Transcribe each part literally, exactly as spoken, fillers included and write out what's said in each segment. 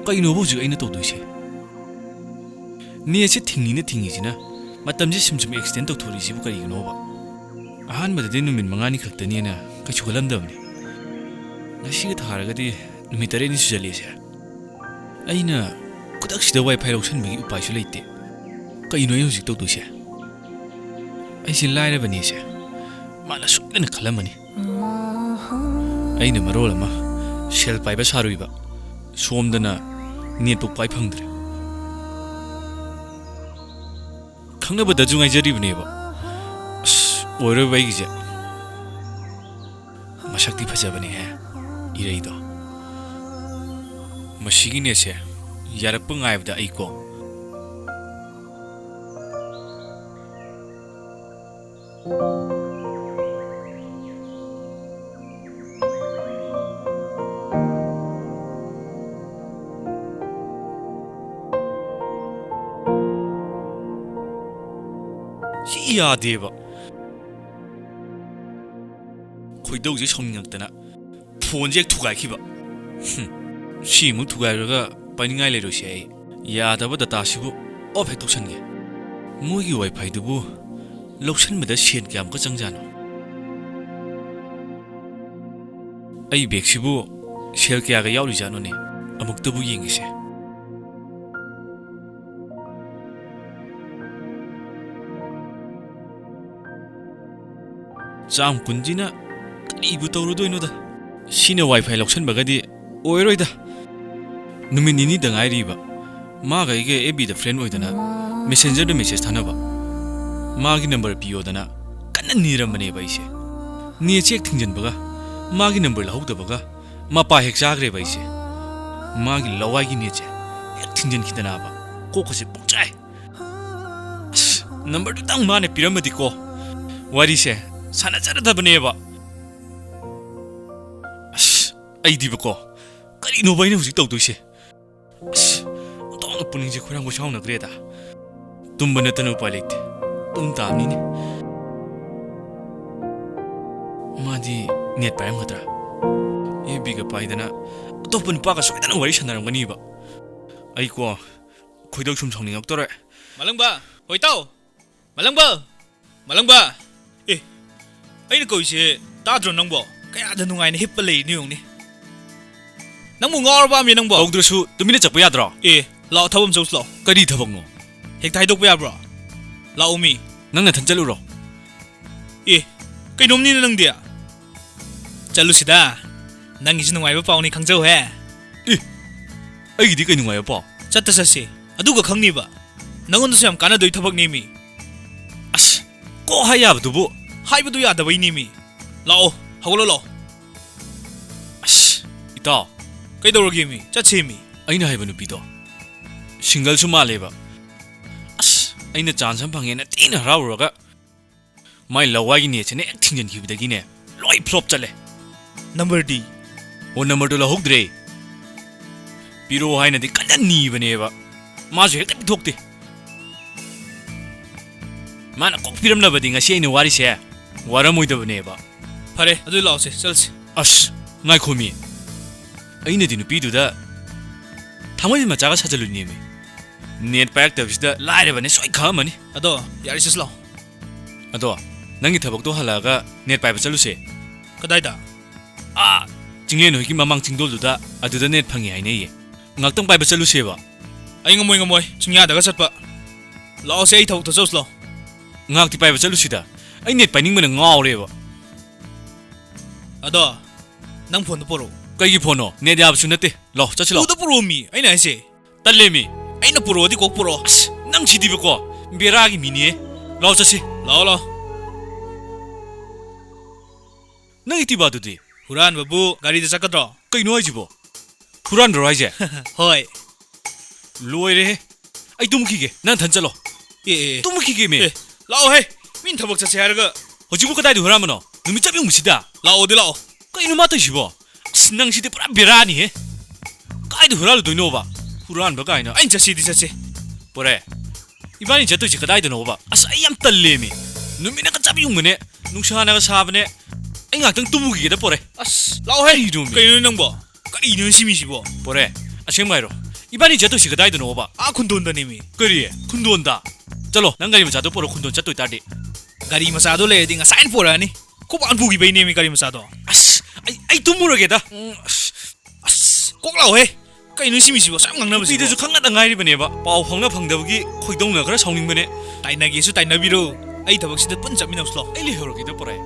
ꯀꯩꯅꯣꯕ ꯍꯧꯖꯤꯛ ꯑꯩꯅ ꯇꯧꯗꯣꯏꯁꯦ? ꯅꯦꯠꯁꯦ ꯊꯤꯡꯉꯤꯅ ꯊꯤꯡꯉꯤꯁꯤꯅ, ꯃꯇꯝꯁꯦ ꯁꯨꯝ ꯁꯨꯝ ꯑꯦꯛꯁꯇꯦꯟ ꯇꯧꯊꯣꯔꯛꯏꯁꯤꯕꯨ ꯀꯔꯤꯒꯤꯅꯣꯕ? ꯑꯍꯥꯟꯕꯗꯗꯤ ꯅꯨꯃꯤꯠ ꯃꯉꯥꯅꯤ ꯈꯛꯇꯅꯦꯅ ꯀꯩꯁꯨ ꯈꯜꯂꯝꯗꯕꯅꯤ꯫ ꯉꯁꯤꯒ ꯊꯥꯔꯒꯗꯤ ꯅꯨꯃꯤꯠ ꯇꯔꯦꯠꯅꯤ ꯁꯨꯖꯜꯂꯛꯑꯦꯁꯦ꯫ ꯑꯩꯅ ꯈꯨꯗꯛꯁꯤꯗ ꯋꯥꯏꯐꯥꯏ ꯂꯧꯁꯟꯕꯒꯤ ꯎꯄꯥꯏꯁꯨ ꯂꯩꯇꯦ꯫ ꯀꯩꯅꯣ ꯑꯩꯅ ꯍꯧꯖꯤꯛ ꯇꯧꯗꯣꯏꯁꯦ? ꯑꯩꯁꯦ ꯂꯥꯏꯔꯕꯅꯤꯁꯦ ꯃꯥꯅ ꯁꯣꯏꯗꯅ ꯈꯜꯂꯝꯃꯅꯤ꯫ ꯑꯩꯅ ꯃꯔꯣꯜ ꯑꯃ ꯁꯦꯜ ꯄꯥꯏꯕ ꯁꯥꯔꯨꯏꯕ, ꯁꯣꯝꯗꯅ ꯅꯦꯠꯄꯨ ꯄꯥꯏ ꯐꯪꯗ꯭ꯔꯦ꯫ ꯈꯪꯅꯕꯗꯁꯨ ꯉꯥꯏꯖꯔꯤꯕꯅꯦꯕ꯫ ꯑꯁ, ꯑꯣꯏꯔꯣꯏꯕ ꯑꯩꯒꯤꯁꯦ꯫ ꯃꯁꯛꯇꯤ ꯐꯖꯕꯅꯦꯍꯦ, ꯏꯔꯩꯗꯣ꯫ ꯃꯁꯤꯒꯤ ꯅꯦꯠꯁꯦ ꯌꯥꯔꯛꯄ ꯉꯥꯏꯕꯗ ꯑꯩꯀꯣ꯫ ꯁꯤ ꯌꯥꯗꯦꯕ꯫ ꯈꯣꯏꯗꯧꯁꯦ ꯁꯥꯎꯅꯤꯡꯉꯛꯇꯅ ꯐꯣꯟꯁꯦ ꯍꯦꯛ ꯊꯨꯒꯥꯏꯈꯤꯕ꯫ ꯍꯨꯝ, ꯁꯤꯃꯨꯛ ꯊꯨꯒꯥꯏꯔꯒ ꯄꯥꯏꯅꯤꯡꯉꯥꯏ ꯂꯩꯔꯣꯏꯁꯦ ꯑꯩ꯫ ꯌꯥꯗꯕ ꯗꯇꯥꯁꯤꯕꯨ ꯑꯣꯐ ꯍꯦꯛ ꯇꯧꯁꯟꯒꯦ꯫ ꯃꯣꯏꯒꯤ ꯋꯥꯏꯐꯥꯏꯗꯨꯕꯨ ꯂꯧꯁꯟꯕꯗ ꯁꯦꯟ ꯀꯌꯥꯃꯨꯛꯀ ꯆꯪꯖꯥꯠꯅꯣ? ꯑꯩ ꯕꯦꯒꯁꯤꯕꯨ ꯁꯦꯜ ꯀꯌꯥꯒ ꯌꯥꯎꯔꯤꯖꯥꯠꯅꯣꯅꯦ? ꯑꯃꯨꯛꯇꯕꯨ ꯌꯦꯡꯒꯦꯁꯦ꯫ ꯆꯥꯝ ꯀꯨꯟꯁꯤꯅ ꯀꯔꯤꯕꯨ ꯇꯧꯔꯨꯗꯣꯏꯅꯣꯗ? ꯁꯤꯅ ꯋꯥꯏꯐꯥꯏ ꯂꯧꯁꯟꯕꯒꯗꯤ ꯑꯣꯏꯔꯣꯏꯗ꯫ ꯅꯨꯃꯤꯠ ꯅꯤꯅꯤꯗ ꯉꯥꯏꯔꯤꯕ꯫ ꯃꯥꯒ ꯑꯩꯒ ꯑꯦꯐ ꯕꯤꯗ ꯐ꯭ꯔꯦꯟ ꯑꯣꯏꯗꯅ ꯃꯦꯁꯦꯟꯖꯔꯗ ꯃꯦꯁꯦꯖ ꯊꯥꯅꯕ꯫ ꯃꯥꯒꯤ ꯅꯝꯕꯔ ꯄꯤꯌꯣꯗꯅ ꯀꯟꯅ ꯅꯤꯔꯝꯕꯅꯦꯕ ꯑꯩꯁꯦ꯫ ꯅꯦꯠꯁꯦ ꯍꯦꯛ ꯊꯤꯡꯖꯤꯟꯕꯒ, ꯃꯥꯒꯤ ꯅꯝꯕꯔ ꯂꯧꯍꯧꯗꯕꯒ, ꯃꯄꯥ ꯍꯦꯛ ꯆꯥꯈ꯭ꯔꯦꯕ ꯑꯩꯁꯦ꯫ ꯃꯥꯒꯤ ꯂꯋꯥꯏꯒꯤ ꯅꯦꯠꯁꯦ ꯍꯦꯛ ꯊꯤꯡꯖꯤꯟꯈꯤꯗꯅꯕ꯫ ꯀꯣꯛꯀꯁꯦ ꯄꯨꯡꯆꯥꯏ꯫ ꯑꯁ, ꯅꯝꯕꯔꯗꯨꯇꯪ ꯃꯥꯅ ꯄꯤꯔꯝꯃꯗꯤꯀꯣ, ꯋꯥꯔꯤꯁꯦ ꯁꯥꯟꯅꯖꯔꯗꯕꯅꯦꯕ꯫ ꯑꯁ, ꯑꯩꯗꯤꯕꯀꯣ, ꯀꯔꯤꯅꯣꯕ ꯑꯩꯅ ꯍꯧꯖꯤꯛ ꯇꯧꯗꯣꯏꯁꯦ? ꯑꯁ, ꯑꯣꯟꯊꯣꯛꯅ ꯄꯨꯛꯅꯤꯡꯁꯦ ꯈꯣꯏꯔꯥꯡ ꯈꯣꯏꯁꯥꯎꯅꯈ꯭ꯔꯦꯗ꯫ ꯇꯨꯝꯕ ꯅꯠꯇꯅ ꯎꯄꯥꯏ ꯂꯩꯇꯦ꯫ ꯇꯨꯝ ꯇꯥꯕꯅꯤꯅꯦ꯫ ꯃꯥꯗꯤ ꯅꯦꯠ ꯄꯥꯏꯔꯝꯒꯗ꯭ꯔꯥ? ꯑꯦꯐ ꯕꯤꯒ ꯄꯥꯏꯗꯅ ꯑꯇꯣꯞꯄ ꯅꯨꯄꯥꯒ ꯁꯣꯏꯗꯅ ꯋꯥꯔꯤ ꯁꯥꯟꯅꯔꯝꯒꯅꯤꯕ꯫ ꯑꯩꯀꯣ, ꯈꯣꯏꯗꯧ ꯁꯨꯝ ꯁꯥꯎꯅꯤꯡꯉꯛꯇꯣꯔꯦ꯫ ꯃꯂꯪꯕ! ꯍꯣꯏ, ꯇꯥꯎ! ꯃꯂꯪꯕ! ꯃꯂꯪꯕ! ꯑꯦ, ꯑꯩꯅ ꯀꯧꯏꯁꯦ ꯇꯥꯗ꯭ꯔꯣ ꯅꯪꯕꯣ? ꯀꯌꯥꯗ ꯅꯨꯡꯉꯥꯏꯅ ꯍꯤꯞꯄ ꯂꯩꯔꯤꯅꯣ ꯌꯦꯡꯉꯨꯅꯦ꯫ ꯅꯪꯕꯨ ꯉꯥꯎꯔꯕ ꯑꯃ ꯅꯪꯕꯣ? ꯀꯧꯗ꯭ꯔꯁꯨ ꯇꯨꯃꯤꯟꯅ ꯆꯠꯄ ꯌꯥꯗ꯭ꯔꯣ? ꯑꯦ, ꯂꯥꯛꯑꯣ, ꯊꯕꯛ ꯑꯃ ꯆꯧꯁꯤ ꯂꯥꯛꯑꯣ꯫ ꯀꯔꯤ ꯊꯕꯛꯅꯣ? ꯍꯦꯛꯇ ꯍꯥꯏꯗꯣꯛꯄ ꯌꯥꯕ꯭ꯔꯣ? ꯂꯥꯛꯑꯣ ꯃꯤ꯫ ꯅꯪ ꯅꯊꯟ ꯆꯠꯂꯨꯔꯣ꯫ ꯑꯦ, ꯀꯩꯅꯣꯝꯅꯤꯅ ꯅꯪꯗꯤ꯫ ꯆꯠꯂꯨꯁꯤꯗ꯫ ꯅꯪꯒꯤꯁꯨ ꯅꯨꯡꯉꯥꯏꯕ ꯄꯥꯎꯅꯤ ꯈꯪꯖꯧꯍꯦ꯫ ꯑꯦ, ꯑꯩꯒꯤꯗꯤ ꯀꯩ ꯅꯨꯡꯉꯥꯏꯕ ꯄꯥꯎ? ꯆꯠꯇ ꯆꯠꯁꯤ꯫ ꯑꯗꯨꯒ ꯈꯪꯅꯤꯕ꯫ ꯅꯪꯉꯣꯟꯗꯁꯨ ꯌꯥꯝ ꯀꯥꯟꯅꯗꯣꯏ ꯊꯕꯛꯅꯦꯃꯤ꯫ ꯑꯁ, ꯀꯣꯛ ꯍꯥꯏ ꯌꯥꯕꯗꯨꯕꯨ꯫ ꯍꯥꯏꯕꯗꯨ ꯌꯥꯗꯕꯩꯅꯦꯃꯤ꯫ ꯂꯥꯛꯑꯣ, ꯍꯧꯒꯠꯂꯣ ꯂꯥꯛꯑꯣ꯫ ꯑꯁ, ꯏꯇꯥꯎ꯫ ꯀꯩꯗꯧꯔꯒꯦꯃꯤ? ꯆꯠꯁꯦꯃꯤ꯫ ꯑꯩꯅ ꯍꯥꯏꯕ ꯅꯨꯄꯤꯗꯣ ꯁꯤꯡꯒꯜꯁꯨ ꯃꯥꯜꯂꯦꯕ꯫ ꯑꯁ, ꯑꯩꯅ ꯆꯥꯟꯁ ꯑꯃ ꯐꯪꯉꯦꯅ ꯊꯤꯅ ꯍꯔꯥꯎꯔꯨꯔꯒ ꯃꯥꯏ ꯂꯋꯥꯏꯒꯤ ꯅꯦꯠꯁꯤꯅ ꯍꯦꯛ ꯊꯤꯡꯖꯤꯟꯈꯤꯕꯗꯒꯤꯅꯦ, ꯂꯣꯏ ꯐ꯭ꯂꯣꯞ ꯆꯠꯂꯦ꯫ ꯅꯝꯕꯔꯗꯤ? ꯑꯣ, ꯅꯝꯕꯔꯗꯣ ꯂꯧꯍꯧꯗ꯭ꯔꯦ꯫ ꯄꯤꯔꯛꯑꯣ ꯍꯥꯏꯅꯗꯤ ꯀꯟꯅ ꯅꯤꯕꯅꯦꯕ, ꯃꯥꯁꯨ ꯍꯦꯛꯇ ꯄꯤꯊꯣꯛꯇꯦ꯫ ꯃꯥꯅ ꯀꯣꯛ ꯄꯤꯔꯝꯂꯕꯗꯤ ꯉꯁꯤ ꯑꯩꯅ ꯋꯥꯔꯤꯁꯦ ꯋꯥꯔꯝꯃꯣꯏꯗꯕꯅꯦꯕ꯫ ꯐꯔꯦ, ꯑꯗꯨ ꯂꯥꯛꯑꯣꯁꯦ, ꯆꯠꯂꯁꯤ꯫ ꯑꯁ, ꯉꯥꯏꯈꯣꯃꯤ꯫ ꯑꯩꯅꯗꯤ ꯅꯨꯄꯤꯗꯨꯗ ꯊꯥꯡꯃꯩꯕꯟ ꯃꯆꯥꯒ ꯁꯥꯖꯜꯂꯨꯏꯅꯦꯃꯤ꯫ ꯅꯦꯠ ꯄꯥꯏꯔꯛꯇꯕꯁꯤꯗ ꯂꯥꯏꯔꯕꯅꯦ ꯁꯣꯏ ꯈꯪꯉꯝꯃꯅꯤ꯫ ꯑꯗꯣ, ꯌꯥꯔꯦ, ꯆꯠꯁꯤ ꯂꯥꯛꯑꯣ꯫ ꯑꯗꯣ, ꯅꯪꯒꯤ ꯊꯕꯛꯇꯣ ꯍꯜꯂꯛꯑꯒ ꯅꯦꯠ ꯄꯥꯏꯕ ꯆꯠꯂꯨꯁꯦ꯫ ꯀꯗꯥꯏꯗ? ꯑꯥ, ꯆꯤꯡꯂꯦꯟ ꯍꯣꯏꯒꯤ ꯃꯃꯥꯡ ꯆꯤꯡꯗꯣꯜꯗꯨꯗ, ꯑꯗꯨꯗ ꯅꯦꯠ ꯐꯪꯉꯦ ꯍꯥꯏꯅꯩꯌꯦ꯫ ꯉꯥꯛꯇꯪ ꯄꯥꯏꯕ ꯆꯠꯂꯨꯁꯦꯕ꯫ ꯑꯩ ꯉꯝꯃꯣꯏ, ꯉꯝꯃꯣꯏ꯫ ꯆꯤꯡꯌꯥꯗꯒ ꯆꯠꯄ꯫ ꯂꯥꯛꯑꯣꯁꯦ, ꯑꯩ ꯊꯕꯛꯇ ꯆꯠꯂꯨꯁꯤ ꯂꯥꯛꯑꯣ꯫ ꯉꯥꯏꯍꯥꯛꯇꯤ ꯄꯥꯏꯕ ꯆꯠꯂꯨꯁꯤꯗ꯫ ꯑꯩ ꯅꯦꯠ ꯄꯥꯏꯅꯤꯡꯕꯅ ꯉꯥꯎꯔꯦꯕ꯫ ꯑꯗꯣ, ꯅꯪ ꯐꯣꯟꯗꯣ ꯄꯨꯔꯛꯑꯣ꯫ ꯀꯩꯒꯤ ꯐꯣꯟꯅꯣ? ꯅꯦꯠ ꯌꯥꯕꯁꯨ ꯅꯠꯇꯦ꯫ ꯂꯥꯛꯑꯣ, ꯆꯠꯁꯤ ꯂꯥꯛꯑꯣ꯫ ꯎꯗ ꯄꯨꯔꯛꯑꯣꯃꯤ, ꯑꯩꯅ ꯍꯥꯏꯁꯦ꯫ ꯇꯜꯂꯦꯃꯤ꯫ ꯑꯩꯅ ꯄꯨꯔꯛꯑꯣꯗꯤ ꯀꯣꯛ ꯄꯨꯔꯛꯑꯣ꯫ ꯑꯁ, ꯅꯪ ꯁꯤꯗꯤꯕꯀꯣ, ꯕꯦꯔꯥꯒꯤ ꯃꯤꯅꯤꯍꯦ꯫ ꯂꯥꯛꯑꯣ, ꯆꯠꯁꯤ꯫ ꯂꯥꯛꯑꯣ, ꯂꯥꯛꯑꯣ꯫ ꯅꯪ ꯏꯇꯤꯕꯥꯗꯨꯗꯤ? ꯍꯨꯔꯥꯟꯕꯕꯨ ꯒꯥꯔꯤꯗ ꯆꯠꯀꯗ꯭ꯔꯣ? ꯀꯩꯅꯣ ꯍꯥꯏꯁꯤꯕꯣ? ꯍꯨꯔꯥꯟꯕ꯭ꯔꯣ ꯍꯥꯏꯁꯦ? ꯍꯣꯏ꯫ ꯂꯣꯏꯔꯦꯍꯦ꯫ ꯑꯩ ꯇꯨꯝꯈꯤꯒꯦ, ꯅꯪ ꯊꯟ ꯆꯠꯂꯣ꯫ ꯑꯦ, ꯑꯦ, ꯑꯦ꯫ ꯇꯨꯝꯈꯤꯒꯦꯃꯤ꯫ ꯑꯦ, ꯂꯥꯛꯑꯣꯍꯦ꯫ ꯃꯤꯅ ꯊꯕꯛ ꯆꯠꯁꯦ ꯍꯥꯏꯔꯒ꯫ ꯍꯧꯖꯤꯛꯄꯨ ꯀꯗꯥꯏꯗ ꯍꯨꯔꯥꯟꯕꯅꯣ? ꯅꯨꯃꯤꯠ ꯆꯞ ꯌꯨꯡꯕꯁꯤꯗ꯫ ꯂꯥꯛꯑꯣꯗꯤ ꯂꯥꯛꯑꯣ꯫ ꯀꯩꯅꯣ ꯃꯥ ꯇꯧꯏꯁꯤꯕꯣ? ꯑꯁ, ꯅꯪꯁꯤꯗꯤ ꯄꯨꯔꯥ ꯕꯦꯔꯥꯅꯤꯍꯦ꯫ ꯀꯥꯏꯗ ꯍꯨꯔꯥꯜꯂꯨꯗꯣꯏꯅꯣꯕ? ꯍꯨꯔꯥꯟꯕ ꯀꯥꯏꯅ꯫ ꯑꯩꯅ ꯆꯠꯁꯤꯗꯤ ꯆꯠꯁꯤ꯫ ꯄꯣꯔꯦ, ꯏꯕꯥꯅꯤ ꯆꯠꯇꯣꯏꯁꯤ ꯀꯗꯥꯏꯗꯅꯣꯕ? ꯑꯁ, ꯑꯩ ꯌꯥꯝ ꯇꯜꯂꯦꯃꯤ꯫ ꯅꯨꯃꯤꯠꯅꯒ ꯆꯞ ꯌꯨꯡꯕꯅꯦ, ꯅꯨꯡꯁꯥꯅꯒ ꯁꯥꯕꯅꯦ꯫ ꯑꯩ ꯉꯥꯛꯇꯪ ꯇꯨꯝꯃꯨꯈꯤꯒꯦꯗ, ꯄꯣꯔꯦ꯫ ꯑꯁ, ꯂꯥꯛꯑꯣꯍꯦ꯫ ꯀꯔꯤꯅꯣꯃꯤ? ꯀꯩꯅꯣ ꯅꯪꯕꯣ? ꯀꯔꯤꯅꯣ ꯁꯤ ꯃꯤꯁꯤꯕꯣ? ꯄꯣꯔꯦ, ꯑꯁꯦꯡꯕ ꯍꯥꯏꯔꯣ? ꯏꯕꯥꯅꯤ ꯆꯠꯇꯣꯏꯁꯤ ꯀꯗꯥꯏꯗꯅꯣꯕ? ꯑꯥ, ꯈꯨꯟꯗꯣꯟꯗꯅꯦꯃꯤ꯫ ꯀꯔꯤ? ꯈꯨꯟꯗꯣꯟꯗ? ꯆꯠꯂꯣ, ꯅꯪ ꯒꯥꯔꯤ ꯃꯆꯥꯗꯣ ꯄꯨꯔꯛꯑꯣ, ꯈꯨꯟꯗꯣꯟ ꯆꯠꯇꯣꯏ ꯇꯥꯔꯗꯤ꯫ ꯒꯥꯔꯤ ꯃꯆꯥꯗꯣ ꯂꯩꯔꯗꯤ ꯉꯁꯥꯏꯅ ꯄꯨꯔꯛꯑꯅꯤ꯫ ꯈꯨꯕꯥꯟ ꯄꯨꯈꯤꯕꯩꯅꯦꯃꯤ ꯒꯥꯔꯤ ꯃꯆꯥꯗꯣ꯫ ꯑꯁ, ꯑꯩ, ꯑꯩ ꯇꯨꯝꯃꯨꯔꯒꯦꯗ꯫ ꯎꯝ, ꯑꯁ, ꯑꯁ, ꯀꯣꯛ ꯂꯥꯛꯑꯣꯍꯦ꯫ ꯀꯩꯅꯣ ꯁꯤ ꯃꯤꯁꯤꯕꯣ ꯑꯁꯨꯛ ꯌꯥꯝ ꯉꯥꯡꯅꯕꯁꯤꯕꯣ? ꯅꯨꯄꯤꯗꯨꯁꯨ ꯈꯪꯅꯗ ꯉꯥꯏꯔꯤꯕꯅꯦꯕ꯫ ꯄꯥꯎ ꯐꯥꯎꯅ ꯐꯪꯗꯕꯒꯤ ꯈꯣꯏꯗꯧꯅ ꯈꯔ ꯁꯥꯎꯅꯤꯡꯕꯅꯦ꯫ ꯇꯥꯏꯅꯒꯦꯁꯨ ꯇꯥꯏꯅꯕꯤꯔꯣ꯫ ꯑꯩ ꯊꯕꯛꯁꯤꯗ ꯄꯨꯟꯅ ꯆꯠꯃꯤꯟꯅꯧꯁꯤꯂꯣ꯫ ꯑꯩ ꯂꯩꯍꯧꯔꯒꯦꯗ, ꯄꯣꯔꯥꯏ꯫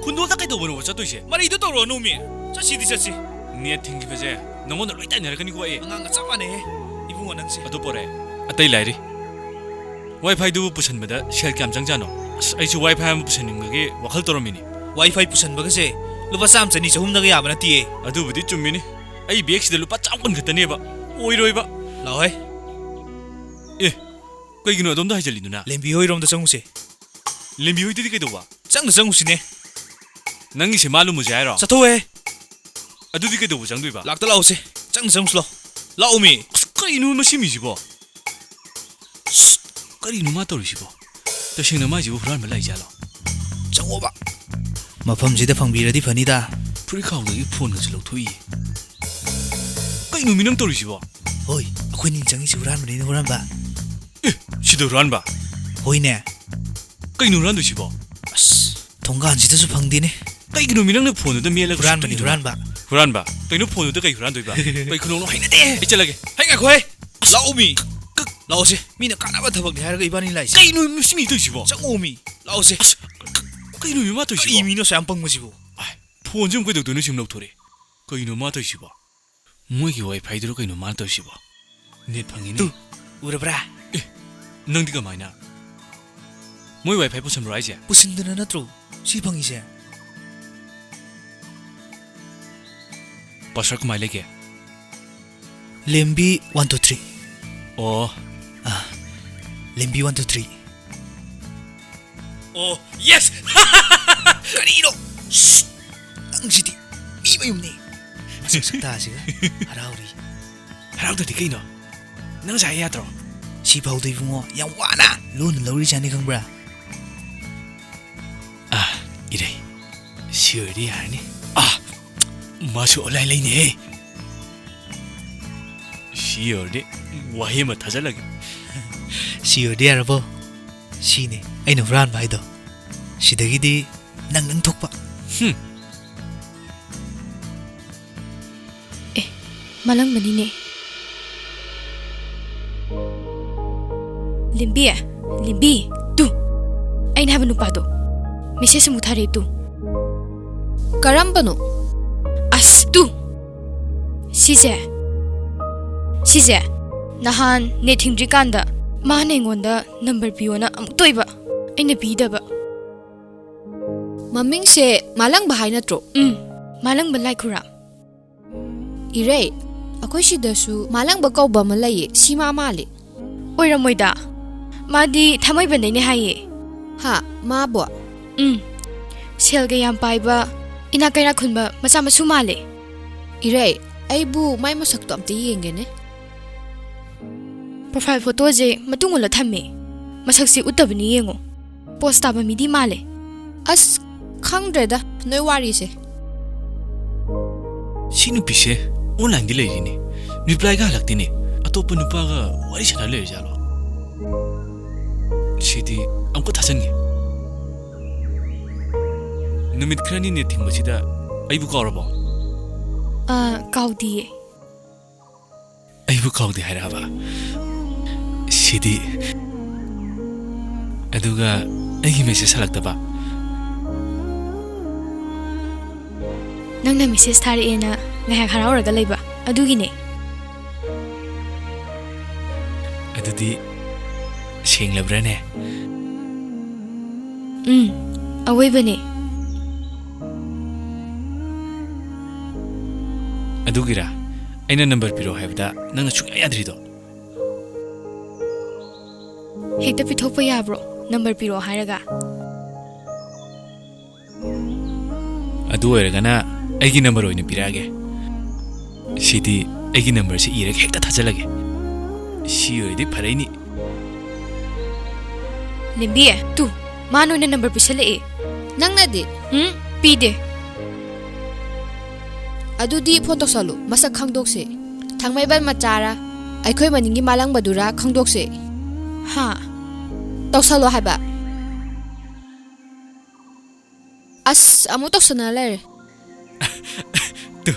ꯈꯨꯟꯗꯣꯜꯗ ꯀꯩꯗꯧꯕꯅꯣꯕ ꯆꯠꯇꯣꯏꯁꯦ? ꯃꯔꯩꯗꯣ ꯇꯧꯔꯛꯑꯅꯨꯃꯤ꯫ ꯆꯠꯁꯤꯗꯤ ꯆꯠꯁꯤ꯫ ꯅꯦꯠ ꯊꯤꯡꯈꯤꯕꯁꯦ ꯅꯉꯣꯟꯗ ꯂꯣꯏ ꯇꯥꯏꯅꯔꯛꯀꯅꯤꯀꯣ ꯑꯩ꯫ ꯑꯉꯥꯡꯒ ꯆꯞ ꯃꯥꯟꯅꯩꯍꯦ, ꯏꯕꯨꯡꯉꯣ ꯅꯪꯁꯦ꯫ ꯑꯗꯨ ꯄꯣꯔꯥꯏ, ꯑꯇꯩ ꯂꯥꯏꯔꯤ꯫ ꯋꯥꯏ ꯐꯥꯏꯗꯨꯕꯨ ꯄꯨꯁꯟꯕꯗ ꯁꯦꯜ ꯀꯌꯥꯝ ꯆꯪꯖꯥꯅꯣ? ꯑꯁ, ꯑꯩꯁꯨ ꯋꯥꯏ ꯐꯥꯏ ꯑꯃ ꯄꯨꯁꯟꯅꯤꯡꯕꯒꯤ ꯋꯥꯈꯜ ꯇꯧꯔꯝꯃꯤꯅꯤ꯫ ꯋꯥꯏ ꯐꯥꯏ ꯄꯨꯁꯟꯕꯒꯁꯦ ꯂꯨꯄꯥ ꯆꯥꯝꯃ, ꯆꯅꯤ, ꯆꯍꯨꯝꯗꯒ ꯌꯥꯕ ꯅꯠꯇꯤꯌꯦ꯫ ꯑꯗꯨꯕꯨꯗꯤ ꯆꯨꯝꯃꯤꯅꯤ꯫ ꯑꯩ ꯕꯦꯒꯁꯤꯗ ꯂꯨꯄꯥ ꯆꯥꯝꯃ ꯀꯨꯟ ꯈꯛꯇꯅꯦꯕ꯫ ꯑꯣꯏꯔꯣꯏꯕ꯫ ꯂꯥꯛꯑꯣꯍꯦ꯫ ꯑꯦ, ꯀꯩꯒꯤꯅꯣ ꯑꯗꯣꯝꯗ ꯍꯥꯏꯖꯜꯂꯤꯗꯨꯅ? ꯂꯦꯝꯕꯤ ꯍꯣꯏꯔꯣꯝꯗ ꯆꯪꯉꯨꯁꯦ꯫ ꯂꯦꯝꯕꯤ ꯍꯣꯏꯗꯗꯤ ꯀꯩꯗꯧꯕ? ꯆꯪꯗ ꯆꯪꯉꯨꯁꯤꯅꯦ꯫ ꯅꯪꯒꯤꯁꯦ ꯃꯥ ꯂꯨꯝꯃꯨꯁꯦ ꯍꯥꯏꯔꯣ? ꯆꯠꯊꯣꯛꯑꯣꯍꯦ꯫ ꯑꯗꯨꯗꯤ ꯀꯩꯗꯧꯕ ꯆꯪꯗꯣꯏꯕ? ꯂꯥꯛꯇ ꯂꯥꯛꯑꯣꯁꯦ꯫ ꯆꯪꯗ ꯆꯪꯉꯨꯁꯤ ꯂꯥꯛꯑꯣ꯫ ꯂꯥꯛꯑꯣꯃꯤ꯫ ꯑꯁ, ꯀꯩꯅꯣ ꯃꯁꯤ ꯃꯤꯁꯤꯕꯣ? ꯑꯁ, ꯀꯔꯤꯅꯣ ꯃꯥ ꯇꯧꯔꯤꯁꯤꯕꯣ? ꯇꯁꯦꯡꯅ ꯃꯥꯏꯁꯤꯕꯨ ꯍꯨꯔꯥꯟꯕ ꯂꯥꯛꯏꯖꯥꯠꯂꯣ? ꯆꯪꯉꯣꯕ꯫ ꯃꯐꯝꯁꯤꯗ ꯐꯪꯕꯤꯔꯗꯤ ꯐꯅꯤꯗ꯫ ꯐꯨꯔꯤꯠ ꯈꯥꯎꯗꯒꯤ ꯐꯣꯟꯒꯁꯨ ꯂꯧꯊꯣꯛꯏꯌꯦ꯫ ꯀꯩꯅꯣ ꯃꯤ ꯅꯪ ꯇꯧꯔꯤꯁꯤꯕꯣ? ꯍꯣꯏ, ꯑꯩꯈꯣꯏꯅꯤ ꯆꯪꯉꯤꯁꯤ ꯍꯨꯔꯥꯟꯕꯅꯤꯅ ꯍꯨꯔꯥꯟꯕ꯫ ꯑꯦ, ꯁꯤꯗ ꯍꯨꯔꯥꯟꯕ? ꯍꯣꯏꯅꯦ꯫ ꯀꯩꯅꯣ ꯍꯨꯔꯥꯟꯗꯣꯏꯁꯤꯕꯣ? ꯑꯁ, ꯊꯣꯡꯒꯥꯟꯁꯤꯗꯁꯨ ꯐꯪꯗꯦꯅꯦ꯫ ꯀꯩꯒꯤꯅꯣ ꯃꯤ ꯅꯪꯅ ꯐꯣꯟꯗꯨꯗ ꯃꯦꯠꯂꯒ ꯍꯨꯔꯥꯟꯕꯅꯤ, ꯁꯨꯝ ꯇꯨꯝꯃꯤꯗꯨꯅ? ꯍꯨꯔꯥꯟꯕ꯫ ꯍꯨꯔꯥꯟꯕ? ꯀꯩꯅꯣ ꯐꯣꯟꯗꯨꯗ ꯀꯩ ꯍꯨꯔꯥꯟꯗꯣꯏꯕ? ꯀꯩ ꯈꯨꯅꯣꯛꯅꯣ? ꯍꯩꯅꯗꯦ꯫ ꯑꯩ ꯆꯠꯂꯒꯦ꯫ ꯍꯩ, ꯉꯥꯏꯈꯣꯍꯦ꯫ ꯂꯥꯛꯑꯣꯃꯤ꯫ ꯂꯥꯛꯑꯣꯁꯦ꯫ ꯃꯤꯅ ꯀꯥꯟꯅꯕ ꯊꯕꯛꯅꯤ ꯍꯥꯏꯔꯒ ꯏꯕꯥꯅꯤ ꯂꯥꯛꯏꯁꯦ꯫ ꯀꯩꯅꯣ ꯃꯤ ꯁꯤ ꯃꯤ ꯇꯧꯔꯤꯁꯤꯕꯣ? ꯆꯪꯉꯣꯃꯤ꯫ ꯂꯥꯛꯑꯣꯁꯦ꯫ ꯑꯁ, ꯀꯩꯅꯣ ꯃꯤ ꯃꯥ ꯇꯧꯔꯤꯁꯤꯕꯣ? ꯀꯔꯤ ꯃꯤꯅꯣ ꯑꯁꯨꯛ ꯌꯥꯝ ꯄꯪꯕꯁꯤꯕꯨ? ꯑꯥꯏ, ꯐꯣꯟꯁꯦ ꯑꯃꯨꯛ ꯀꯩꯗꯧꯗꯣꯏꯅꯣ ꯁꯤꯝ ꯂꯧꯊꯣꯔꯛꯑꯦ꯫ ꯀꯩꯅꯣ ꯃꯥ ꯇꯧꯔꯤꯁꯤꯕꯣ? ꯃꯣꯏꯒꯤ ꯋꯥꯏ ꯐꯥꯏꯗꯨꯔꯣ ꯀꯩꯅꯣ ꯃꯥꯅ ꯇꯧꯔꯤꯁꯤꯕꯣ? ꯅꯦꯠ ꯐꯪꯉꯤꯅꯦ꯫ ꯇꯨ, ꯎꯔꯕ꯭ꯔꯥ? ꯑꯦ, ꯅꯪꯗꯤ ꯀꯃꯥꯏꯅ? ꯃꯣꯏ ꯋꯥꯏ ꯐꯥꯏ ꯄꯨꯁꯟꯕ꯭ꯔꯣ ꯍꯥꯏꯁꯦ? ꯄꯨꯁꯤꯟꯗꯅ ꯅꯠꯇ꯭ꯔꯣ ꯁꯤ ꯐꯪꯉꯤꯁꯦ? ꯄꯥꯁꯋꯥꯔꯗ ꯀꯃꯥꯏ ꯂꯩꯒꯦ? ꯂꯦꯝꯕꯤ one two three꯫ ꯑꯣ꯫ ꯑꯥ, ꯂꯦꯝꯕꯤ one two three꯫ ꯑꯣ, ꯌꯦꯁ! ꯀꯔꯤꯅꯣ? ꯁꯁ! ꯅꯪꯁꯤꯗꯤ ꯃꯤ ꯃꯌꯨꯝꯅꯤ꯫ ꯃꯁꯛ ꯁꯛꯇꯥꯁꯤꯒ ꯍꯔꯥꯎꯔꯤ꯫ ꯍꯔꯥꯎꯗꯗꯤ ꯀꯩꯅꯣ? ꯅꯪ ꯉꯁꯥꯏ ꯌꯥꯗ꯭ꯔꯣ? ꯁꯤ ꯐꯥꯎꯗ ꯏꯕꯨꯡꯉꯣ ꯌꯥꯝ ꯋꯥꯅ ꯂꯣꯟꯅ ꯂꯧꯔꯤꯖꯥꯠꯅꯤ ꯈꯪꯕ꯭ꯔꯥ? ꯑꯥ, ꯏꯔꯩ꯫ ꯁꯤ ꯑꯣꯏꯔꯗꯤ ꯌꯥꯔꯅꯤ꯫ ꯑꯥ, ꯃꯥꯁꯨ ꯑꯣꯟꯂꯥꯏꯟ ꯂꯩꯅꯦꯍꯦ꯫ ꯁꯤ ꯁꯤ ꯑꯣꯏꯔꯗꯤ ꯋꯥꯍꯩ ꯑꯃ ꯊꯥꯖꯜꯂꯒꯦ꯫ ꯁꯤ ꯑꯣꯏꯔꯗꯤ ꯌꯥꯔꯕꯣ? ꯁꯤꯅꯤ ꯑꯩꯅ ꯍꯨꯔꯥꯟꯕ ꯍꯥꯏꯗꯣ꯫ ꯁꯤꯗꯒꯤꯗꯤ ꯅꯪ ꯅꯪ ꯊꯣꯛꯄ꯫ ꯍꯨꯝ꯫ ꯑꯦ, ꯃꯥꯂꯪꯕꯅꯤꯅꯦ꯫ ꯂꯦꯝꯕꯤ, ꯂꯦꯝꯕꯤ, ꯇꯨ꯫ ꯑꯩꯅ ꯍꯥꯏꯕ ꯅꯨꯄꯥꯗꯣ꯫ ꯃꯦꯁꯦꯖ ꯑꯃꯨꯛ ꯊꯥꯔꯛꯑꯦ ꯇꯨ꯫ ꯀꯔꯝꯕꯅꯣ? ꯑꯁ ꯇꯨ꯫ ꯁꯤꯁꯦ꯫ ꯁꯤꯁꯦ꯫ ꯅꯍꯥꯟ ꯅꯦꯠ ꯊꯤꯡꯗ꯭ꯔꯤꯀꯥꯟꯗ ꯃꯥꯅ ꯑꯩꯉꯣꯟꯗ ꯅꯝꯕꯔ ꯄꯤꯌꯣꯅ ꯑꯃꯨꯛ ꯇꯣꯏꯕ꯫ ꯑꯩꯅ ꯄꯤꯗꯕ꯫ ꯃꯃꯤꯡꯁꯦ ꯃꯥꯂꯪꯕ ꯍꯥꯏ ꯅꯠꯇ꯭ꯔꯣ? ꯎꯝ, ꯃꯥꯂꯪꯕ ꯂꯥꯏꯈꯨꯔꯥꯝ꯫ ꯏꯔꯩ, ꯑꯩꯈꯣꯏ ꯁꯤꯗꯁꯨ ꯃꯥꯂꯪꯕ ꯀꯧꯕ ꯑꯃ ꯂꯩꯌꯦ, ꯁꯤ ꯃꯥ ꯃꯥꯜꯂꯦ꯫ ꯑꯣꯏꯔꯝꯃꯣꯏꯗ, ꯃꯥꯗꯤ ꯊꯥꯡꯃꯩꯕꯟꯗꯩꯅꯦ ꯍꯥꯏꯌꯦ꯫ ꯍꯥ, ꯃꯥꯕꯣ? ꯎꯝ, ꯁꯦꯜꯒ ꯌꯥꯝ ꯄꯥꯏꯕ, ꯏꯅꯥꯛ ꯀꯩꯔꯥꯛ ꯈꯨꯟꯕ ꯃꯆꯥ ꯃꯁꯨ ꯃꯥꯜꯂꯦ꯫ ꯏꯔꯩ, ꯑꯩꯕꯨ ꯃꯥꯏ ꯃꯁꯛꯇꯣ ꯑꯝꯇ ꯌꯦꯡꯒꯦꯅꯦ꯫ ꯄ꯭ꯔꯣꯐꯥꯏꯜ ꯐꯣꯇꯣꯁꯦ ꯃꯇꯨꯡ ꯃꯨꯜꯂ ꯊꯝꯃꯦ꯫ ꯃꯁꯛꯁꯦ ꯎꯠꯇꯕꯅꯤ ꯌꯦꯡꯉꯣ꯫ ꯄꯣꯁ ꯇꯥꯕ ꯃꯤꯗꯤ ꯃꯥꯜꯂꯦ꯫ ꯑꯁ, ꯈꯪꯗ꯭ꯔꯦꯗ ꯅꯣꯏ ꯋꯥꯔꯤꯁꯦ꯫ ꯁꯤ ꯅꯨꯄꯤꯁꯦ ꯑꯣꯟꯂꯥꯏꯟꯗꯤ ꯂꯩꯔꯤꯅꯦ, ꯔꯤꯄ꯭ꯂꯥꯏꯒ ꯍꯜꯂꯛꯇꯦꯅꯦ꯫ ꯑꯇꯣꯞꯄ ꯅꯨꯄꯥꯒ ꯋꯥꯔꯤ ꯁꯥꯟꯅ ꯂꯩꯔꯖꯥꯠꯂꯣ? ꯁꯤꯗꯤ ꯑꯃꯨꯛꯀ ꯊꯥꯖꯟꯒꯦ꯫ ꯅꯨꯃꯤꯠ ꯈꯔꯅꯤ ꯅꯦꯠ ꯊꯤꯡꯕꯁꯤꯗ ꯑꯩꯕꯨ ꯀꯥꯎꯔꯕꯣ? ꯑꯥ, ꯀꯥꯎꯗꯤꯌꯦ꯫ ꯑꯩꯕꯨ ꯀꯥꯎꯗꯦ ꯍꯥꯏꯔꯛꯑꯕ? ꯁꯤꯗꯤ꯫ ꯑꯗꯨꯒ ꯑꯩꯒꯤ ꯃꯦꯁꯦꯖ ꯍꯜꯂꯛꯇꯕ? ꯅꯪꯅ ꯃꯦꯁꯦꯖ ꯊꯥꯔꯛꯑꯦꯅ ꯉꯥꯏꯍꯥꯛ ꯍꯔꯥꯎꯔꯒ ꯂꯩꯕ, ꯑꯗꯨꯒꯤꯅꯦ꯫ ꯑꯗꯨꯗꯤ ꯁꯦꯡꯂꯕ꯭ꯔꯥꯅꯦ? ꯎꯝ, ꯑꯋꯣꯏꯕꯅꯦ꯫ ꯑꯗꯨꯒꯤꯔꯥ ꯑꯩꯅ ꯅꯝꯕꯔ ꯄꯤꯔꯛꯑꯣ ꯍꯥꯏꯕꯗ ꯅꯪꯅ ꯁꯨꯡꯌꯥ ꯌꯥꯗ꯭ꯔꯤꯗꯣ? ꯍꯦꯛꯇ ꯄꯤꯊꯣꯛꯄ ꯌꯥꯕ꯭ꯔꯣ, ꯅꯝꯕꯔ ꯄꯤꯔꯛꯑꯣ ꯍꯥꯏꯔꯒ? ꯑꯗꯨ ꯑꯣꯏꯔꯒꯅ ꯑꯩꯒꯤ ꯅꯝꯕꯔ ꯑꯣꯏꯅ ꯄꯤꯔꯛꯑꯒꯦ꯫ ꯁꯤꯗꯤ ꯑꯩꯒꯤ ꯅꯝꯕꯔꯁꯤ ꯏꯔꯒ ꯍꯦꯛꯇ ꯊꯥꯖꯜꯂꯒꯦ꯫ ꯁꯤ ꯑꯣꯏꯔꯗꯤ ꯐꯔꯛꯏꯅꯤ꯫ ꯂꯦꯝꯕꯤ, ꯇꯨ, ꯃꯥꯅ ꯑꯣꯏꯅ ꯅꯝꯕꯔ ꯄꯤꯁꯜꯂꯛꯑꯦ꯫ ꯅꯪꯅꯗꯤ? ꯎꯝ, ꯄꯤꯗꯦ꯫ ꯑꯗꯨꯗꯤ ꯐꯣꯟ ꯇꯧꯁꯜꯂꯨ, ꯃꯁꯛ ꯈꯪꯗꯣꯛꯁꯦ꯫ ꯊꯥꯡꯃꯩꯕꯟ ꯃꯆꯥꯔꯥ, ꯑꯩꯈꯣꯏ ꯃꯅꯤꯡꯒꯤ ꯃꯥꯂꯪꯕꯗꯨꯔꯥ ꯈꯪꯗꯣꯛꯁꯦ꯫ ꯍꯥ? ꯇꯧꯁꯜꯂꯣ ꯍꯥꯏꯕ꯫ ꯑꯁ, ꯑꯃꯨꯛ ꯇꯧꯁꯟꯅ ꯂꯩꯔꯦ꯫ ꯇꯨ,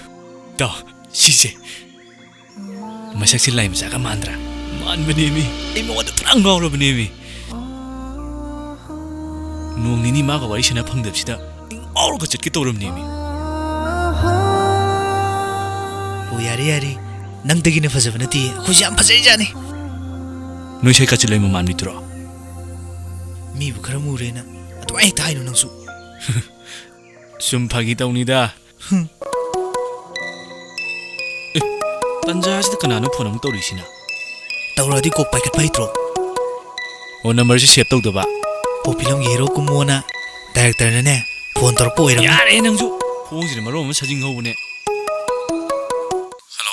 ꯇꯥꯎ, ꯁꯤꯁꯦ꯫ ꯃꯁꯛꯁꯤ ꯂꯥꯏ ꯃꯆꯥꯒ ꯃꯥꯟꯗ꯭ꯔꯥ? ꯃꯥꯟꯕꯅꯦꯃꯤ꯫ ꯑꯩ ꯃꯉꯣꯟꯗ ꯄꯨꯔꯥ ꯉꯥꯎꯔꯕꯅꯦꯃꯤ꯫ ꯅꯣꯡ ꯅꯤꯅꯤ ꯃꯥꯒ ꯋꯥꯔꯤ ꯁꯥꯟꯅ ꯐꯪꯗꯕꯁꯤꯗ ꯑꯩ ꯉꯥꯎꯔꯒ ꯆꯠꯀꯦ ꯇꯧꯔꯕꯅꯦꯃꯤ꯫ ꯑꯣ, ꯌꯥꯔꯦ, ꯌꯥꯔꯦ꯫ ꯅꯪꯗꯒꯤꯅ ꯐꯖꯕ ꯅꯠꯇꯦ, ꯑꯩꯈꯣꯏꯁꯨ ꯌꯥꯝ ꯐꯖꯩꯖꯥꯠꯅꯤ꯫ ꯅꯣꯏ ꯁꯥꯏ ꯀꯥꯆꯤꯟ ꯂꯩꯃ ꯃꯥꯟꯕꯤꯗꯨꯔꯣ? ꯃꯤꯕꯨ ꯈꯔ ꯃꯨꯔꯦꯅ ꯑꯗꯨꯃꯥꯏꯅ ꯍꯦꯛꯇ ꯍꯥꯏꯅꯨ ꯅꯪꯁꯨ꯫ ꯁꯨꯝ ꯐꯥꯒꯤ ꯇꯧꯅꯤꯗ꯫ ꯑꯦ, ꯇꯟꯖꯥꯁꯤꯗ ꯀꯅꯥꯅꯣ ꯐꯣꯟ ꯑꯃꯨꯛ ꯇꯧꯔꯤꯁꯤꯅ? ꯇꯧꯔꯛꯑꯗꯤ ꯀꯣꯛ ꯄꯥꯏꯈꯠꯄ ꯍꯩꯇ꯭ꯔꯣ? ꯑꯣ, ꯅꯝꯕꯔꯁꯤ ꯁꯦꯚ ꯇꯧꯗꯕ? ꯑꯣ, ꯐꯤꯂꯝꯒꯤ ꯍꯦꯔꯣ ꯀꯨꯝꯃꯣꯅ ꯗꯥꯏꯔꯦꯛꯇꯔꯅꯅꯦ ꯐꯣꯟ ꯇꯧꯔꯛꯄ ꯑꯣꯏꯔꯝꯅꯤ꯫ ꯌꯥꯔꯦ ꯅꯪꯁꯨ꯫ ꯊꯣꯡꯁꯤꯅ ꯃꯔꯣꯟ ꯑꯃ ꯁꯥꯖꯤꯟ ꯍꯧꯕꯅꯦ꯫ ꯍꯜꯂꯣ,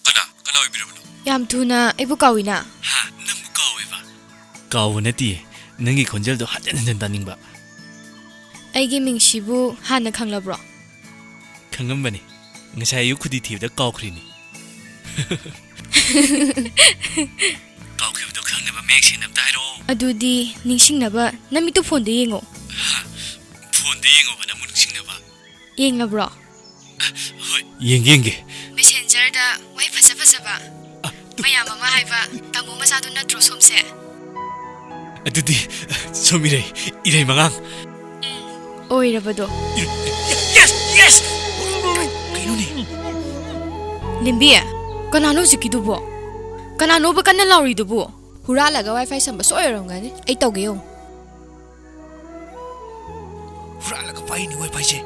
ꯀꯅꯥ, ꯀꯅꯥ ꯑꯣꯏꯕꯤꯔꯕꯅꯣ? ꯌꯥꯝ ꯊꯨꯅ ꯑꯩꯕꯨ ꯀꯥꯎꯏꯅ꯫ ꯍꯥ, ꯅꯪꯕꯨ ꯀꯥꯎꯋꯦꯕ? ꯀꯥꯎꯕ ꯅꯠꯇꯤꯌꯦ, ꯅꯪꯒꯤ ꯈꯣꯟꯖꯦꯜꯗꯣ ꯍꯟꯖꯤꯟ ꯍꯟꯖꯤꯟ ꯇꯥꯅꯤꯡꯕ꯫ ꯑꯩꯒꯤ ꯃꯤꯡꯁꯤꯕꯨ ꯍꯥꯟꯅ ꯈꯪꯂꯕ꯭ꯔꯣ? ꯈꯪꯉꯝꯕꯅꯤ꯫ ꯉꯁꯥꯏ ꯑꯌꯨꯛ ꯈꯨꯗꯤ ꯊꯤꯕꯗ ꯀꯥꯎꯈ꯭ꯔꯤꯅꯤ꯫ ꯀꯥꯎꯈꯤꯕꯗꯣ ꯈꯪꯅꯕ ꯃꯌꯦꯛ ꯁꯦꯡꯅ ꯑꯝꯇ ꯍꯥꯏꯔꯛꯑꯣ꯫ ꯑꯗꯨꯗꯤ ꯅꯤꯡꯁꯤꯡꯅꯕ ꯅꯃꯤꯠꯇꯨ ꯐꯣꯟꯗ ꯌꯦꯡꯉꯣ꯫ ꯍꯥ? ꯐꯣꯟꯗ ꯌꯦꯡꯉꯣꯕ ꯅꯪꯕꯨ ꯅꯤꯡꯁꯤꯡꯅꯕ? ꯌꯦꯡꯂꯕ꯭ꯔꯣ? ꯍꯣꯏ, ꯌꯦꯡꯒꯦ, ꯌꯦꯡꯒꯦ꯫ ꯃꯦꯁꯦꯟꯖꯔꯗ ꯋꯥꯍꯩ ꯐꯖ ꯐꯖꯕ ꯑ, ꯇꯨ- ꯃꯌꯥꯝ ꯑꯃ ꯍꯥꯏꯕ ꯇꯥꯃꯣ ꯃꯆꯥꯗꯨ ꯅꯠꯇ꯭ꯔꯣ ꯁꯣꯝꯁꯦ? ꯑꯗꯨꯗꯤ, ꯑ, ꯁꯣꯝ ꯏꯔꯩ, ꯏꯔꯩ ꯃꯉꯥꯡ꯫ ꯎꯝ, ꯑꯣꯏꯔꯕꯗꯣ꯫ Yes, yes! ꯀꯩꯅꯣꯅꯦ? ꯂꯦꯝꯕꯤ, ꯀꯅꯥꯅꯣ ꯍꯧꯖꯤꯛꯀꯤꯗꯨꯕꯣ? ꯀꯅꯥꯅꯣꯕ ꯀꯟꯅ ꯂꯥꯎꯔꯤꯗꯨꯕꯨ? ꯍꯨꯔꯥꯜꯂꯒ WiFi ꯁꯝꯕ ꯁꯣꯏ ꯑꯣꯏꯔꯝꯒꯅꯤ꯫ ꯑꯩ ꯇꯧꯒꯦ ꯌꯦꯡꯉꯨ꯫ ꯍꯨꯔꯥꯜꯂꯒ ꯄꯥꯏꯅꯤ WiFiꯁꯦ꯫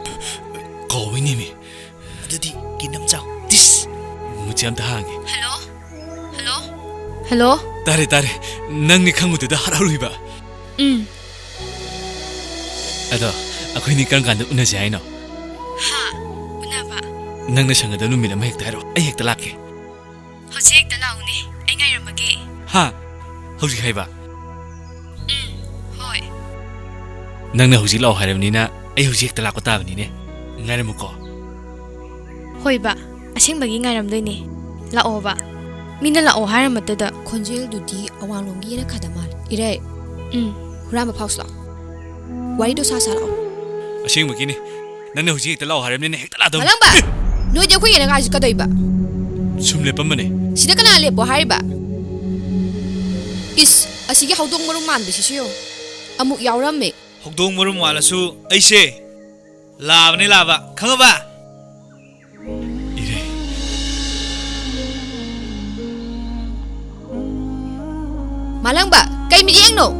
ꯀꯥꯎꯕꯩꯅꯦꯃꯤ꯫ ꯑꯗꯨꯗꯤ ꯀꯤꯟ ꯑꯃ ꯆꯥꯎ꯫ ꯇꯤꯁ! ꯃꯨꯠꯁꯦ ꯑꯝꯇ ꯍꯥꯡꯒꯦ꯫ ꯍꯜꯂꯣ? ꯍꯜꯂꯣ? ꯍꯜꯂꯣ? ꯇꯥꯔꯦ, ꯇꯥꯔꯦ꯫ ꯅꯪꯅꯤ ꯈꯪꯕꯗꯨꯗ ꯍꯔꯥꯎꯔꯤꯕ꯫ ꯎꯝ꯫ ꯑꯗꯣ, ꯑꯩꯈꯣꯏꯅꯤ ꯀꯔꯝ ꯀꯥꯟꯗ ꯎꯅꯁꯦ ꯍꯥꯏꯅꯣ? ꯍꯥ? ꯎꯅꯕ? ꯅꯪꯅ ꯁꯪꯒꯗꯕ ꯅꯨꯃꯤꯠ ꯑꯃ ꯍꯦꯛꯇ ꯍꯥꯏꯔꯛꯑꯣ, ꯑꯩ ꯍꯦꯛꯇ ꯂꯥꯛꯀꯦ꯫ ꯍꯧꯖꯤꯛ ꯍꯦꯛꯇ ꯂꯥꯛꯎꯅꯦ, ꯑꯩ ꯉꯥꯏꯔꯝꯃꯒꯦ꯫ ꯍꯥ? ꯍꯧꯖꯤꯛ ꯍꯥꯏꯕ? ꯎꯝ, ꯍꯣꯏ꯫ ꯅꯪꯅ ꯍꯧꯖꯤꯛ ꯂꯥꯛꯑꯣ ꯍꯥꯏꯔꯕꯅꯤꯅ, ꯑꯩ ꯍꯧꯖꯤꯛ ꯍꯦꯛꯇ ꯂꯥꯛꯄ ꯇꯥꯕꯅꯤꯅꯦ꯫ ꯉꯥꯏꯔꯝꯃꯨꯀꯣ꯫ ꯍꯣꯏꯕ, ꯑꯁꯦꯡꯕꯒꯤ ꯉꯥꯏꯔꯝꯗꯣꯏꯅꯦ꯫ ꯂꯥꯛꯑꯣꯕ꯫ ꯃꯤꯅ ꯂꯥꯛꯑꯣ ꯍꯥꯏꯔ ꯃꯇꯗ ꯈꯣꯟꯖꯦꯜꯗꯨꯗꯤ ꯑꯋꯥꯡꯂꯣꯝꯒꯤ ꯌꯦꯅꯈꯥꯗ ꯃꯥꯜꯂꯦ꯫ ꯏꯔꯩ, ꯎꯝ꯫ ꯍꯨꯔꯥꯟꯕ ꯐꯥꯎꯁꯤ ꯂꯥꯛꯑꯣ꯫ ꯋꯥꯔꯤꯗꯣ ꯁꯥ ꯁꯥ ꯂꯥꯛꯑꯣ꯫ ꯑꯁꯦꯡꯕꯒꯤꯅꯤ꯫ ꯅꯪꯅ ꯍꯧꯖꯤꯛ ꯍꯦꯛꯇ ꯂꯥꯛꯑꯣ ꯍꯥꯏꯔꯕꯅꯤꯅ ꯍꯦꯛꯇ ꯂꯥꯛꯑꯗꯕꯅꯤ꯫ ꯃꯥꯂꯪꯕ! ꯅꯣꯏꯗꯤ ꯑꯩꯈꯣꯏ ꯌꯦꯅꯈꯥꯁꯤ ꯀꯩꯗꯧꯏꯕ? ꯁꯨꯝ ꯂꯦꯞꯄꯝꯕꯅꯦ꯫ ꯁꯤꯗ ꯀꯅꯥ ꯂꯦꯞꯄꯣ ꯍꯥꯏꯔꯤꯕ? ꯏꯁ, ꯑꯁꯤꯒꯤ ꯍꯧꯗꯣꯡ ꯃꯔꯨꯝ ꯃꯥꯟꯕꯁꯤꯁꯨ ꯌꯦꯡꯉꯨ꯫ ꯑꯃꯨꯛ ꯌꯥꯎꯔꯝꯃꯦ꯫ ꯍꯧꯗꯣꯡ ꯃꯔꯨꯝ ꯃꯥꯜꯂꯁꯨ ꯑꯩꯁꯦ ꯂꯥꯕꯅꯦ, ꯂꯥꯕ꯫ ꯈꯪꯉꯕ? ꯏꯔꯩ꯫ ꯃꯥꯂꯪꯕ, ꯀꯩ ꯃꯤꯠꯌꯦꯡꯅꯣ?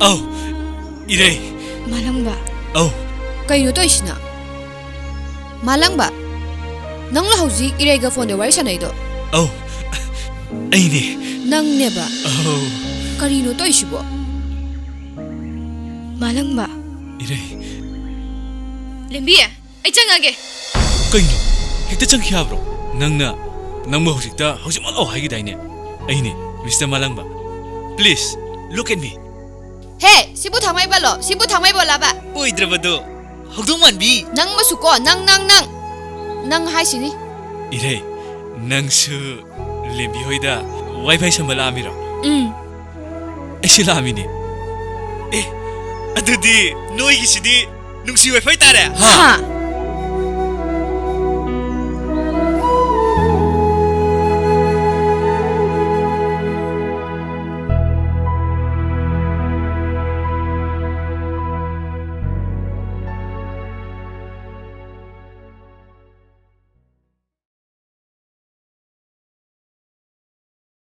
ꯑꯧ, ꯏꯔꯩ꯫ ꯃꯥꯂꯪꯕ꯫ ꯑꯧ꯫ ꯀꯩꯅꯣ ꯇꯧꯔꯤꯁꯤꯅ? ꯃꯥꯂꯪꯕ, ꯅꯪꯂꯣ ꯍꯧꯖꯤꯛ ꯏꯔꯩꯒ ꯐꯣꯟꯗ ꯋꯥꯔꯤ ꯁꯥꯟꯅꯩꯗꯣ? ꯑꯧ, ꯑꯩꯅꯦ꯫ ꯅꯪꯅꯦꯕ? ꯑꯧ꯫ ꯀꯔꯤꯅꯣ ꯇꯧꯔꯤꯁꯤꯕꯣ? ꯃꯥꯂꯪꯕ꯫ ꯏꯔꯩ꯫ ꯂꯦꯝꯕꯤ, ꯑꯩ ꯆꯪꯉꯒꯦ꯫ ꯀꯩꯅꯣ? ꯍꯦꯛꯇ ꯆꯪꯈꯤ ꯌꯥꯕ꯭ꯔꯣ? ꯅꯪꯅ, ꯅꯪꯕꯨ ꯍꯧꯖꯤꯛꯇ ꯍꯧꯖꯤꯛꯃꯛ ꯂꯥꯛꯑꯣ ꯍꯥꯏꯈꯤꯗꯥꯏꯅꯦ? ꯑꯩꯅꯦ, mister ꯃꯥꯂꯪꯕ꯫ Please, look at me. ꯍꯦ, ꯁꯤꯕꯨ ꯊꯥꯡꯃꯩꯕꯜꯂꯣ? ꯁꯤꯕꯨ ꯊꯥꯡꯃꯩꯕꯜꯂꯕ? ꯑꯣꯏꯗ꯭ꯔꯕꯗꯣ, ꯍꯧꯗꯣꯡ ꯃꯥꯟꯕꯤ꯫ ꯅꯪꯃꯁꯨꯀꯣ, ꯅꯪ, ꯅꯪ, ꯅꯪ꯫ ꯅꯪ ꯍꯥꯏꯁꯤꯅꯤ꯫ ꯏꯔꯩ, ꯅꯪꯁꯨ ꯂꯦꯝꯕꯤ ꯍꯣꯏꯗ WiFi ꯁꯝꯕ ꯂꯥꯛꯑꯝꯃꯤꯔꯣ? ꯎꯝ꯫ ꯑꯩꯁꯨ ꯂꯥꯛꯑꯝꯃꯤꯅꯦ꯫ ꯑꯦ, ꯑꯗꯨꯗꯤ ꯅꯣꯏꯒꯤꯁꯤꯗꯤ ꯅꯨꯡꯁꯤ WiFi ꯇꯥꯔꯦ? ꯍꯥ? ꯍꯥ?